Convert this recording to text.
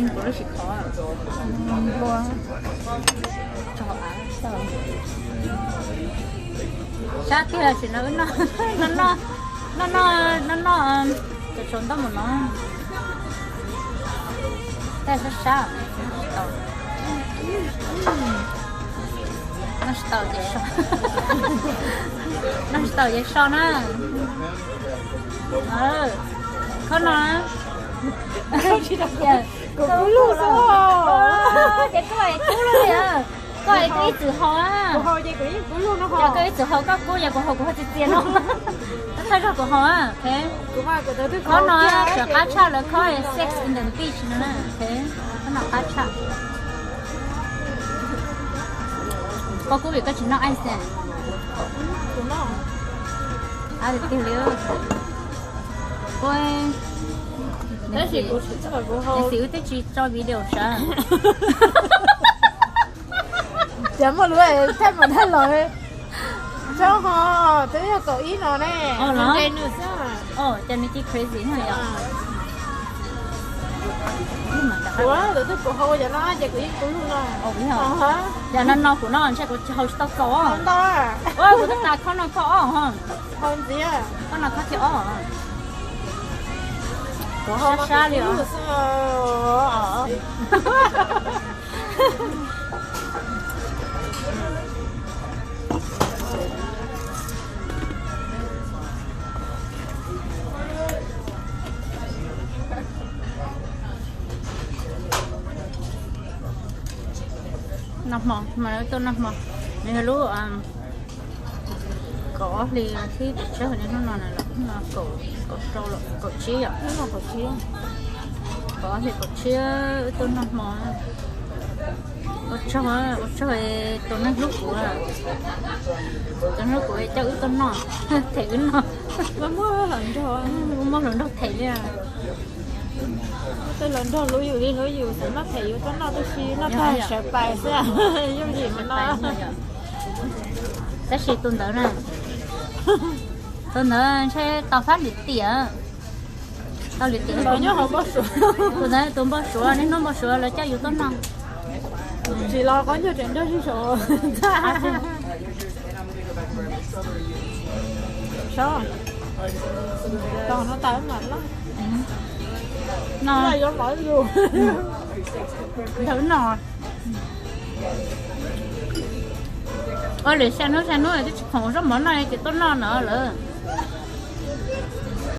Kuv lub sim khov npua tso av tau. Sab tiag sim no wb noj, noj noj, noj noj, noj noj, cov tsaus ntaj mus no. Taj sab sab tau. Noj tsis tau ces so, noj tsis tau ces so na. Khob no. Kuv kub lug xwb. Ces koj es kub lug li. Koj es koj ib txwm haus a. Kuv haus ces kuv yeej kub lug no. Ces koj ib txwm haus koj kub, yog kuv haus kuv haus txias txias no. Thawj zaug kuv haus a. Khob no tseem qab tshaj lawv khob Sex in the Beach no na. Khob no qab tshaj. Koj kub vim koj tsis noj ice ne. Ab tiag li. Ua, tab sis kuv, kuv haus, xim wb twb tsis tso video sav. Cas muaj lub thaij mus thaij los tso ho, twb yog kaum ib no ne. Ces nws ci crazy no yom. Kuv tus twg kuv haus yog no ces kuv yeej kub lug no. Yog no no kuv no ntshe kuv haus tsis tau txaus. Ua kuv twb tas khob no khob ob ho. Haus ntxiv. Khob no khob thib ob. Kuv haus sab sab li os. Noj hmo mas tuaj noj hmo, nws yog lub kaum ob hlis thib pes tsawg li hnub no na, hnub no kaum rau los kaum tsib yom, hnub no kaum tsib, kaum ob hlis kaum tsib wb tuaj noj hmo. Ua tsaug, ua tsaug tus neeg hlub kuv, tus neeg hlub kuv coj wb tuaj noj, them wb noj. Muaj hluas nraug, muaj hluas nraug them li. Tej hluas nraug hlub yus li hlub yus xav noj them yus tuaj noj tib si, noj tag sawv pais xwb, yooj yim no. Tab sis tus ntawd na, tus ntawd ntshe tau fab lwm tiam, tau lwm tiam. Tus ntawd tus npau suav, niaj hnub npau suav lawv coj yus tuaj noj. Tsis los qhov nyuag tseem nrog zij saum ntxa. Saib, tos no tas mam loj. No yuav mov lus. Nthawv no. Ua lwm xya hnub xya hnub twb tsis khoom zaub mov noj ces tuaj noj no lawm.